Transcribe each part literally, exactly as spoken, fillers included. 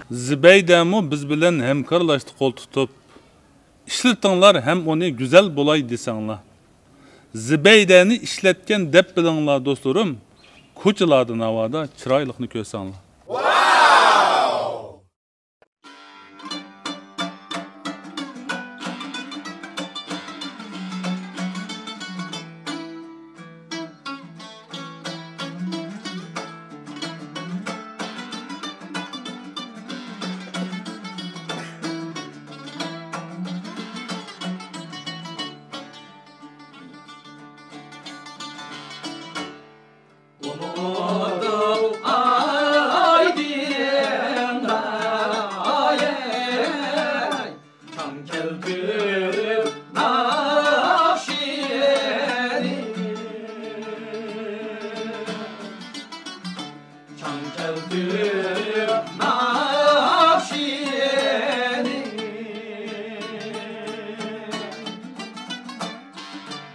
زىبەيدەمۇ بىز بىلەن ھەمكارلاشتى قول تۇتۇپ. ئىشلىتىڭلار ھەم ئۇنى گۈزەل بولاي دېسەڭلار. زىبەيدەنى ئىشلەتكەن دەپ بىلىڭلار دوستلىرىم، كوچىلاردا ناۋادا چىرايلىقنى كۆرسەڭلار. ئۇنىڭ ئايدىڭدا ئايەي، چاڭ كەلتۈرۈپ ناخشىنى، چاڭ كەلتۈرۈپ ناخشىنى.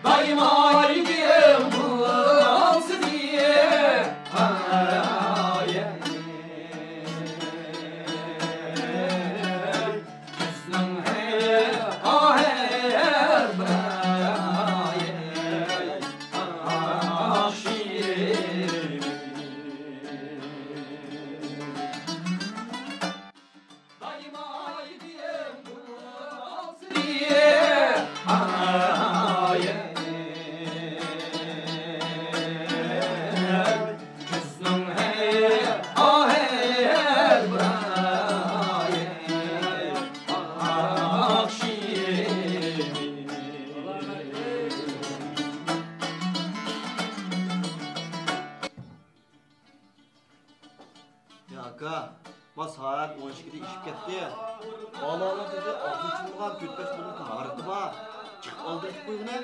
دايمايدىم بولسىدى ئايەي، كۈزنىڭ ھەر، ھەر بىر ئايەي، ئاشىقىم. يا ئاكا، ما سائەت ئون ئىككىدە ئېشىپ كەتتى. بالىلارنىڭ تېخى ئاغزى ئېچىلمىغان، تۆت-بەش كۈنلۈك ھارىقى بار. چىقىپ ئالدىرىتىپ قويغىنە.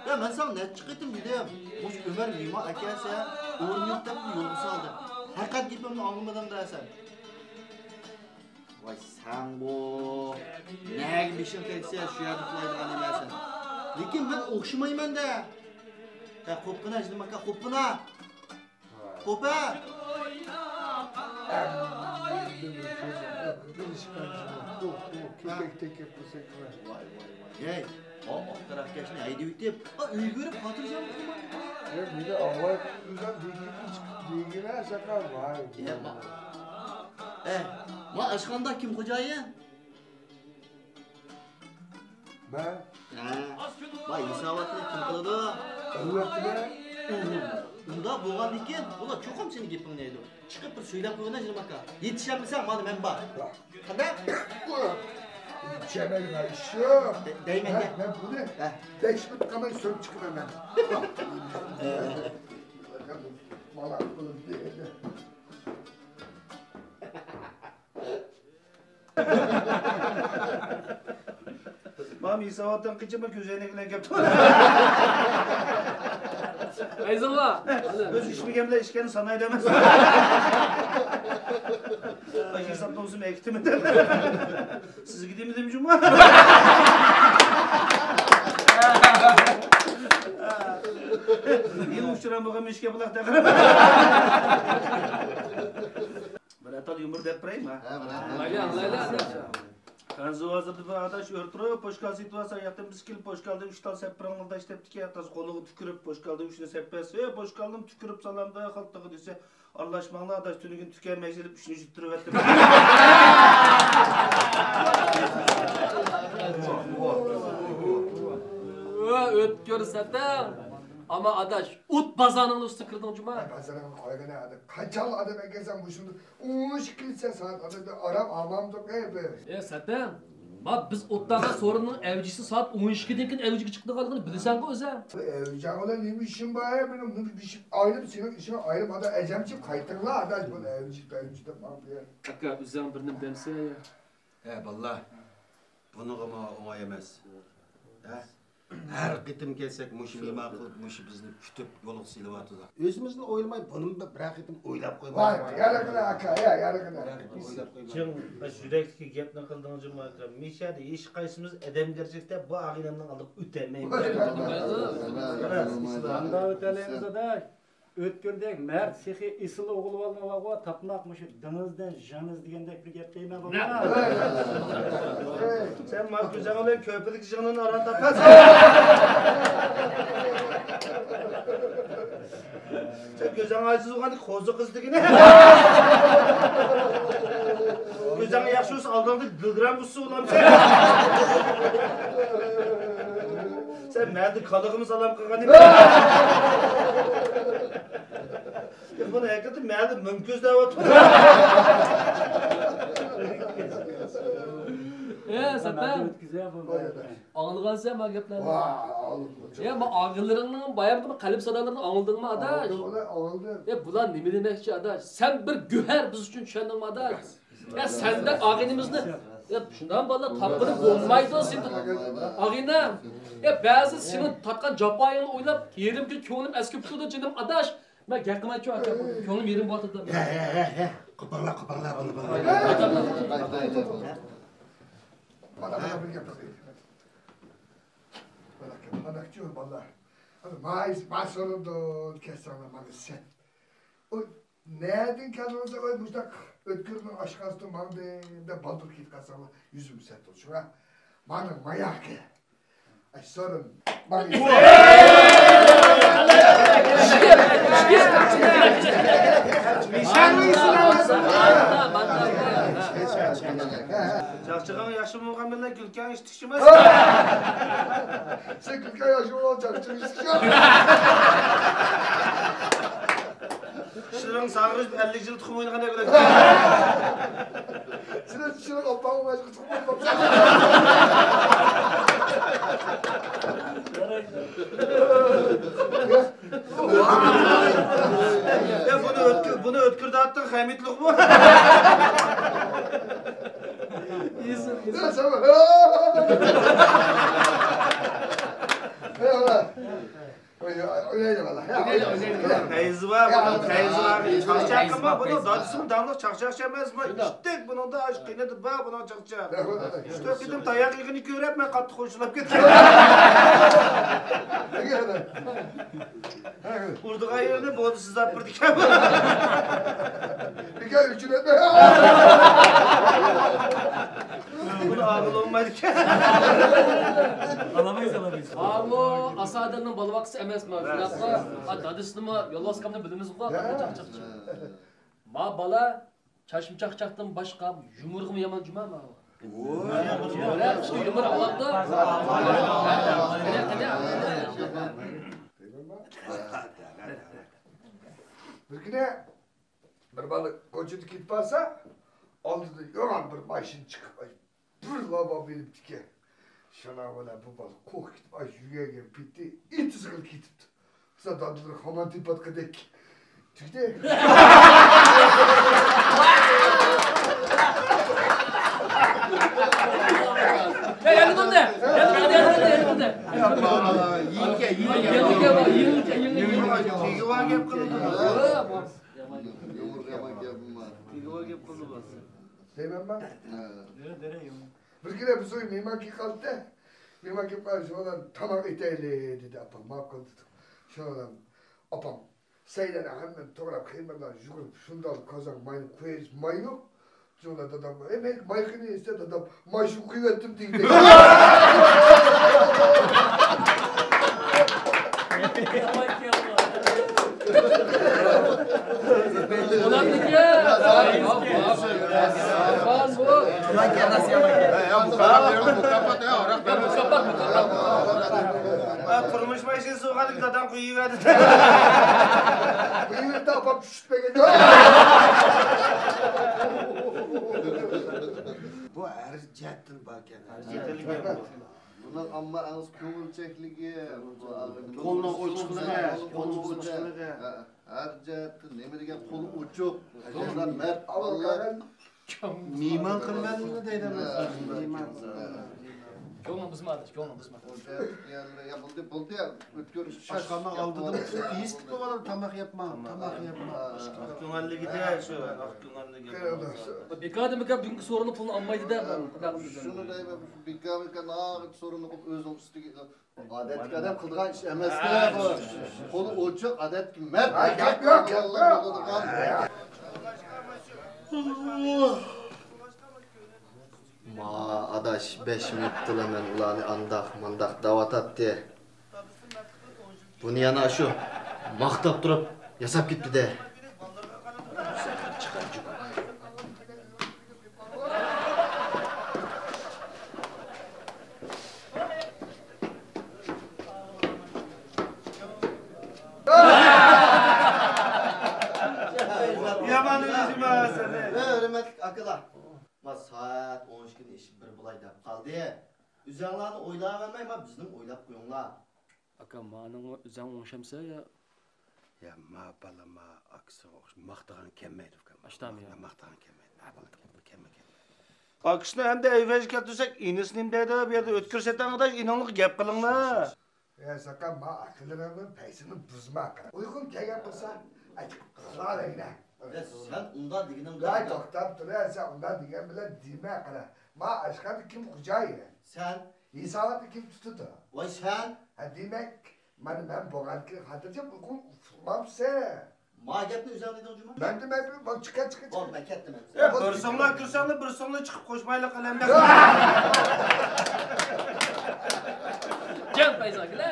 يا، مەن ساڭا نەچچە قېتىم دېدىم، مۇشۇ ئۆمەر مېھمان ئەكەلسە، ئورنى يوق دەپ يولغا سالدىم. ھەقىقەت گېپىمنى ئاڭلىمىدىڭ دە سەن. ۋاي سەنغۇ، نەگە بېشىڭ تەگسە، شۇ يەردە ئۇخلايدىغان ئەمەسسەن. لېكىن مەن ئوخشىمايمەن دە. ھە، قوپقىنا، ئەجدىم ئاكا، قوپقىنا. قوپە! كۆپەك تېكىپ قىلساكمۇ. ۋاي، ۋاي، ۋاي. ھەي، ئا، ئاق تەرەپكەشنى ھەيدىۋېتىپ، ئا، ئۆيگە بېرىپ خاتىرجەم قىلمايدۇ. ياق، مېنى ئاۋاي ئۆزۈم دېگىنى چىقىپ دېگىنە ساقال، ۋاي. يا، ما-، ئە، ما ئاشخانىدا كىم خوجايىن؟ مەن. ھە. باي، ھېساباتنى كىم قىلىدۇ؟ ئەلۋەتتە مەن. ئۇنداق بولغاندىكىن، ئۇلار چوقۇم سېنى گېپىڭنى دەيدۇ. چىقىپ بىر سۆيلەپ قويغىنا، جېنىم ئاكا. يېتىشەلمىسەڭ، مانا مەن بار. قانداق؟ يېتىشەلمەيدىغان ئىش يوق. دە-، دەيمەن، ھە، دە. مەن بۇنى ھە. بەش مىنۇت قالماي سۆرۈپ چىقىمەن مەن. مانا قىلىپ بېرىدۇ. مانا ھېساباتتىن قېچىپمۇ كۆز ئەينەك بىلەن كەپتۇ. ئەيزىڭلار. ئۆزى ئىچمىگەن بىلەن ئىچكەننى سانايدۇ ئەمەس. باش ھېسابنى ئۇزۇن ئەكىتىمەن دەپ. سىزگە دېمىدىم جۇمۇ. يېڭى ئۇچرام بولغان مۈشۈككە بۇلاق دەپ. بىر ئەتال يۇمۇر دەپ بېرەيمۇ؟ ھە، بىر ئەتال. ئاڭلايلى، ئاڭلايلى. خەنزۇ ھازىردا بىر ئاداش ئۆرە تۇرۇپ، پوشكال سېتىۋالسا، ياقتىن بىز كېلىپ، پوشكالدىن ئۈچ تال سەپ بېرىڭلار ئاداش دەپتىكەن. ئاداش قولىغا تۈكۈرۈپ، پوشكالدىن ئۈچنى سەپ بەرسە، ئە، پوشكالدىن تۈكۈرۈپ سالامدا خالتىغا دېسە، ئارىلاشماڭلار ئاداش، تۈنۈگۈن تۈكەن مەيسىلىپ ئۈچنى يۈتتۈرۈۋەتتىم. ئۆتكۈر سەتەڭ. ئەمما ئاداش، ئوت بازارنىڭ ئۈستىگە كىردىڭ جۇما. بازارنى قويغىنە، قاچان ئادەم ئەكەلسەم مۇشۇنداق ئون ئىككى سائەت ئادەمدە ئارام ئالمامدۇق، ئەي، بىز. ئەي، سەتەڭ، ما بىز ئوتتاغا سورۇننىڭ ئەۋجىسى سائەت ئون ئىككىدىن كېيىن ئەۋجىگە چىقىدىغانلىقىنى بىلىسەنغۇ ئۆزەڭ. ئەۋجىڭ بىلەن نېمە ئىشىم بار، ئەي، مېنىڭ بۇ ئىشىم ئايرىم، سېنىڭ ئىشىڭ ئايرىم، ئادا ئەجەمچىپ قايتىڭلار، ئاداش، بۇ ئەۋجى، ئەۋجى دەپ ماڭا بۇ يەر. ئاكا، ئۆزۈڭ بىر نېمە دەمسەن يا؟ ھە، بالىلار، بۇنىڭغىمۇ ئوڭاي ئەمەس. ھە؟ ھەر قېتىم كەلسەك، مۇشۇ مېھمان قىلىپ، مۇشۇ بىزنى كۈتۈپ، يولغا سېلىۋاتىدۇ. ئۆزىمىزنى ئويلىماي، بۇنىمۇ بىر، بىرەر قېتىم ئويلاپ قويماق. ۋاي، يارىغىنا ئاكا، يا، يارىغىنا. بىر قېتىم ئويلاپ قويماق. چىڭ، بەس يۈرەكتىكى گەپنى قىلدىڭ جۇمۇ ئاكا. مىشەدە ھېچقايسىمىز ئادەمگەرچىلىكتە بۇ ئاغىنەمنىڭ ئالدىغا ئۆتەلمەيمىز. قانداق ئۆتەلەيمىز، ئاداش؟ ئۆتكۈردەك مەرد، سېخىي ئېسىل ئوغۇل بالىنى بارغۇ، تاپماق مۇشۇ دېڭىزدىن جېڭىز دېگەندەك بىر گەپ دەيمەن بالىلار. سەن ما كۆزۈڭ بىلەن كۆپىدىكى جېڭىنى ئاران تاپقانسەن. سەن كۆزۈڭ ئاجىز بولغاندىكى قوزا قىز دېگىنى. كۆزۈڭ ياخشى بولسا ئالدىڭدا دىلگىرام بولسا بولامسەن. سەن مەندە كالىغىمۇ سالام قىلغان ئىدىڭ. بۇنى ھەقىقەتەن مەندە مىڭ كۆز دەۋاتىدۇ. ئە، سەپەر. ئاڭلىغانسەن ما گەپلەرنى؟ ۋا، ئاڭلىدىم. يا، ما ئاغىنلىرىڭنىڭ بايام بۇ قەلب سادالىرىنى ئاڭلىدىڭمۇ، ئاداش؟ ئاڭلىدىم، ئاڭلىدىم. يا، بۇلار نېمە دېمەكچى، ئاداش؟ سەن بىر گۆھەر بىز ئۈچۈن، چۈشەندىڭمۇ، ئاداش؟ يا، سەندەك ئاغىنىمىزنى، يا، شۇنداق بالىلار تاپقىلى بولمايدۇ سېنى، ئاغىنەم. يا، بەزى سېنىڭ تارتقان جاپايىڭنى ئويلاپ، يېرىم كۈن كۆڭلۈم ئەسكىپ تۇرىدۇ، جېنىم ئاداش. مەن گەپ قىلمايچۇ، ئاكا. كۆڭلۈم يېرىم بولۇۋاتىدۇ. ھە، ھە، ھە، ھە. قوپارلا، قوپارلا بۇنى، بۇنى. مانا، مانا بىر گەپ قىلدى. مانا، مانا، كۈچۈ بالىلار. ماي، ماي سورۇندۇن كەلسەڭلار، مانا سەن. ئۇ نەدىن كەلدىڭىز دەپ، ئاي، مۇشۇنداق ئۆتكۈرنىڭ ئاشخانىسىدىن ماڭدىم دەپ، بالدۇر كېتىپ قالساڭلار، يۈزۈم سەت بولسۇن، ھە؟ مانا ماياقى. ئاي، سورۇن. مانا. چاقچىقىڭ ياخشى بولغان بىلەن كۈلكەڭ ئىشتىك. سەن كۈلكە ياخشى بولغان چاقچىق ئىشتىك. ئىشلىرىڭ ساغرىش ئەللىك يىل تۇخۇم ئوينىغان ئەۋلەت. سىلەر چۈشۈرۈپ ئاپاڭ باشقا تۇخۇم ئويناپسەن. يا، بۇنى ئۆتكۈر، بۇنى ئۆتكۈرداتتىڭ، خەمىتلىقمۇ؟ يا، سەن. يا، ئوينايلى، ۋاللا. ئوينايلى، ئوينايلى. پەيزى بار، بۇنىڭ پەيزى بار. چاقچاق قىلما، بۇنىڭ دادىسىمۇ داڭلىق چاقچاقچى ئەمەسمۇ؟ ئىشتەك بۇنىڭدا ئاشۇ قېنىدا بار، بۇنىڭ چاقچاق. ئۈچ تۆت قېتىم تاياق يېگىنى كۆرۈپ، مەن قاتتىق خۇشلاپ كەتتىم. ئۇرىدىغان يېرىنى بولدى سىزلاپ بېرىدىكەن. بىكار ئۈچۈن ئەتمە. بۇنى ئاغىلى بولمايدىكەن. ئالامايسىز، ئالامايسىز. ماۋۇ ئاسادىننىڭ بالا باققۇسى ئەمەسمۇ؟ شۇنداقلا، ھە، دادىسىنىمۇ يولۋاس قاپنى بىلىمىزغۇ. ما بالا چاچما چاقچاقتىن باشقا يۇمۇرغىمۇ يامان جۇما ماۋۇ. ۋوي. يۇمۇر ئاڭلاپتۇ. قېنى، قېنى. بىر كۈنى بىر بالا كوچىدا كېتىپ بارسا، ئالدىدا يامان بىر ماشىنا چىقىپ، ئاي، بىر لابا بېرىپتىكەن. شۇنىڭ بىلەن بۇ بالا قورقۇپ كېتىپ، ئاي، يۈگۈرگەن پېتى ئېتىزغا كېتىپتۇ. بىزنىڭ دادىلىرى خامان تېپىۋاتقۇدەك. تۈگدى. يا، يەنە تۇردى. يەنە تۇردى، يەنە تۇردى، يەنە تۇردى. يېڭىكەن، يېڭىكەن. يېڭىكەن، يېڭىكەن، يېڭىكەن. تېگىۋا گەپ قىلىدۇ. يۇمۇر يامان گەپىم بار. تېگىۋا گەپ قىلدى بۇ. دەيمەنما؟ ھە. بىر كۈنى بىز ئۆي مېھمان كېلىپ قالدى. مېھمان كېلىپ قالدى، شۇنىڭ بىلەن تاماق ئېتەيلى، دېدى ئاپام. ماقۇل دېدۇق. شۇنىڭ بىلەن ئاپام سەيلەننى ھەممىنى توغراپ، خېمىرلارنى يۇغۇرۇپ، شۇنداق قازان ماينى قويۇش، ماي يوق. شۇڭلا دادامغا، ئەي، مەن ماي قېنى دېسە، دادام، ماي شۇ قۇيۇۋەتتىم دېگۈدەك. بولامدىكەن؟ ھە، تۇرمۇش ماشىنىسى بولغاندىكىن دادام قويۇۋەردى. قويۇۋەردى، ئاپام چۈشۈرتمىگەن. بۇ ھەر جەھەتتىن باركەن. ھەر جەھەتتىن بۇ. بۇنىڭ ئامما ئەڭ كۆڭۈلچەكلىكى، قولنىڭ ئوچۇقلۇقى، قولنىڭ ئوچۇقلۇقى. ھە، ھەر جەھەتتىن نېمە دېگەن قولى ئوچۇق. مەرد بالىلار. مېھمان قىلىمەن دەيدۇ. مېھمان. كۆڭلۈڭ بۇزما ئاداش، كۆڭلۈڭ بۇزما. يا، بولدى، بولدى، يا، ئۆتكۈر. ئاشخانا ئالدىدا يېيىپ بولۇپ، تاماق يەپ ماڭ، تاماق يەپ ماڭ. ئاق كۆڭۈللۈكىدە شۇ، ئاق كۆڭۈللۈك. بىكاردىن بىكار بۈگۈنكى سورۇننىڭ پۇلىنى ئالمايدۇ-دە. شۇنى دەيمەن، بىكار بىكار ناھايىتى سورۇننى قىلىپ ئۆزىنىڭ ئۈستىگە. ئادەتتىكى ئادەم قىلىدىغان ئىش ئەمەس-دە بۇ. قولى ئوچۇق، ئادەتتىكى مەرد. ھە، گەپ يوق، گەپ يوق. ما ئاداش بەش مىنۇتتىلا مەن ئۇلارنى ئانداق مانداق دەۋاتاتتى. بۇنى يەنە ئاشۇ ماختاپ تۇرۇپ ياساپ كېتىپتۇ-دە. يامان ئۆلۈشۈم ھەسەن. ھۆرمەتلىك ئاكىلار، ما سائەت ئون ئىككىنى ئېشىپ بىر بولاي دەپ قالدى. ئۆزەڭلارنى ئويلاۋەرمەي، ما بىزنىمۇ ئويلاپ قويۇڭلار. ئاكا، مانىڭمۇ ئۆزەڭ ئوڭشامسەن يا؟ يا، ما بالا، ما ئاكىسىغا ئوخشاش ماختىغان كەلمەيدۇ ئۇكام. ئاشتام يا. ماختىغان كەلمەيدۇ. ھە، بولدى، كەلمە، كەلمە. ئاكىسىنى ئەمدى ئەيۋەجگە كەلتۈرسەك، ئىنىسى نېمە دەيدۇ؟ بۇ يەردە ئۆتكۈر سەتەڭ ئاداش، ئىنىڭلىققا گەپ قىلىڭلار. يا، زاكا، ما ئاكىلىرىڭنىڭ پەيزىنى بۇزما، قارا. ئۇيقۇڭ كەلگەن بولسا، ئاچىق ئۇخلاۋەرگىنە. يا، سەن ئۇنداق دېگىنىڭ بىلەن. ۋاي، توختاپ تۇر، سەن ئۇنداق دېگەن بىلەن دېمە، قارا. ما ئاشخانىدا كىم خوجايىن؟ سەن. ھېساباتنى كىم تۇتىدۇ؟ ۋاي سەن! ھە، دېمەك، مانا مەن بولغاندىكىن خاتىرجەم ئۇيقۇڭ ئۇخلىمامسەن؟ ما گەپنى ئۆزۈڭ دېدىڭ جۇمۇ؟ مەن دېمەيمەن، بول، چىقە، چىقە، چىقە. بول، مەن كەتتىم ئەمدى. ئە، بىرسىڭلار كىرسەڭلار، بىرسىڭلار چىقىپ قوشمايلى قېلەمدە. جان پايزا كېلە.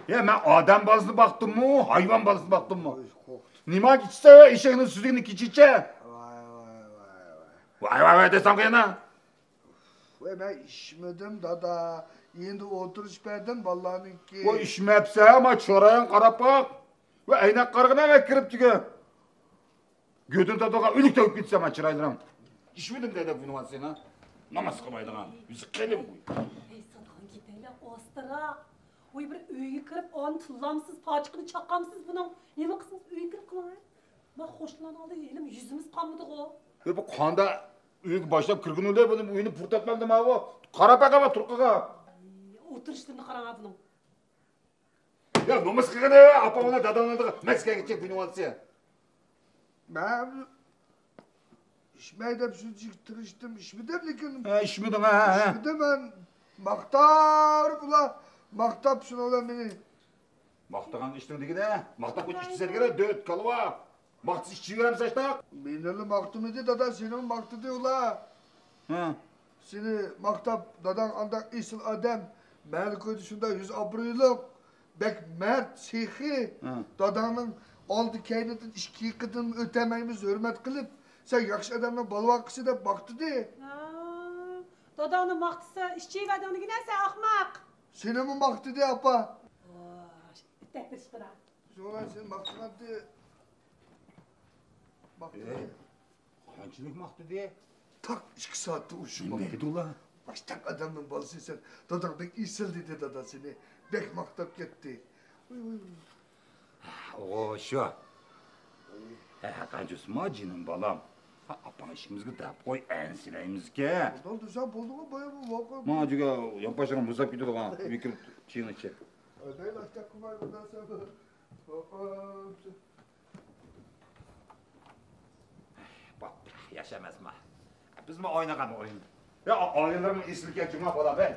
يا، مەن ئادەم بالىسىنى باقتىممۇ، ھايۋان بالىسىنى باقتىممۇ؟ نېمە ئىچىسەن، ئېشەكنىڭ سۈزۈكىنى كېچىچە؟ ۋاي، ۋاي، ۋاي، ۋاي. ۋاي، ۋاي، ۋاي دەسەڭ يەنە. ۋاي، مەن ئىچمىدىم، دادا. ئېيىندا ئولتۇرۇشۇپ بەردىم، بالىلارنىڭكى. ۋاي، ئىچمەپسەن، ما چىرايىڭغا قاراپ باق. ۋاي، ئەينەك قارىغىنە، ۋاي، كىرىپ تۈگە. گۆدىنى تارتىدىغان ئۆلۈك تېگىپ كېتىسەن، ما چىرايلىرىڭ. ئىچمىدىم دەيدۇ، بۇنى سېنى. ناماز قىلمايدىغان، يۈزى قېلىن بۇ. ھەي، ساتقان گېپىڭلار ئاستىراق. ۋاي، بىر ئۆيگە كىرىپ، ئان تىللامسىز، پاچىقىنى چاقامسىز بۇنىڭ. نېمە قىلسىڭىز ئۆيگە كىرىپ قىلىڭ. ما خوشلىنىۋالدى، ھېلىمۇ يۈزىمىز قانمىدىغۇ. ۋاي، بۇ قاندا ئۆيگە باشلاپ كىرگىنىدە بۇنى، ئۆينى پۇرتاتمامدۇ ماۋۇ. قارا پەقە بار تۇرقىغا. ئولتۇرۇشلىرىنى قاراڭ بۇنىڭ. يا، نومۇس قىلغىنى، ئاپام بىلەن داداڭنىڭ مەسكەنگىچە بۇنى ئالسا. مەن ئىچمەي دەپ شۇنچىلىك تىرىشتىم، ئىچمىدىم، لېكىن ھە، ئىچمىدىڭ، ھە، ھە، ھە. ئىچمىدىم مەن. ماختاپ ئۇلار، ماختاپ شۇنىڭ بىلەن مېنى. ماختىغان ئىشتىڭ دېگىنە، ماختاپ ئىچىسەن دېگىنە، دۆت كالۋا. ماختىسى ئىچىۋېرەمسەن ئاشتاق؟ مېنىلا ماختىمىدى، دادا، سېنىمۇ ماختىدى ئۇلار. ھە. سېنى ماختاپ، داداڭ ئانداق ئېسىل ئادەم، مەھەللە كويىدا شۇنداق يۈز ئابرۇيلۇق، بەك مەرد، سېخىي. ھە. داداڭنىڭ ئالدى كەينىدىن ئىككى يېقىدىن ئۆتەلمەيمىز، ھۆرمەت قىلىپ، سەن ياخشى ئادەمنىڭ بالىۋاقىسى دەپ ماختىدى. ھە. داداڭنى ماختىسا، ئىچىۋەردىڭ دېگىنە سەن ئەخمەق. سېنىمۇ ماختىدى، ئاپا. ۋاي، ئۆتەپ بېرىشقىنا. شۇڭا سېنى ماختىغانتى. ماختىدى. ئەي، قانچىلىك ماختىدى؟ تاق ئىككى سائەتتە ئۇرۇشۇپ نېمە دېدى ئۇلار؟ باشتاق ئادەمنىڭ بالىسى سەن. داداڭ بەك ئېسىل دېدى دادا سېنى. بەك ماختاپ كەتتى. ۋاي، ۋاي، ۋاي. ئوغۇ، شۇ. ھە، قانچە ئۆسما جېنىم بالام. ھە، ئاپاڭ ئىشىمىزگە دەپ قوي، ئەنسىرەيمىزكەن. بولدى دېسەڭ بولدىغۇ، بايا بۇ ۋاقىت. ماڭا جۈگە يانپاشلىرىڭ مۇزلاپ كېتىدىغان، ۋىكىر چېيىڭ ئىچە. ئەي، بەك ئاشتاق قىلماي بۇنداق سەن. بوپتۇ، ياخشى ئەمەسما. بىزمۇ ئوينىغان ئويۇن. يا، ئاياللىرىم ئېسىلكەن جۇما بالام، ھەي.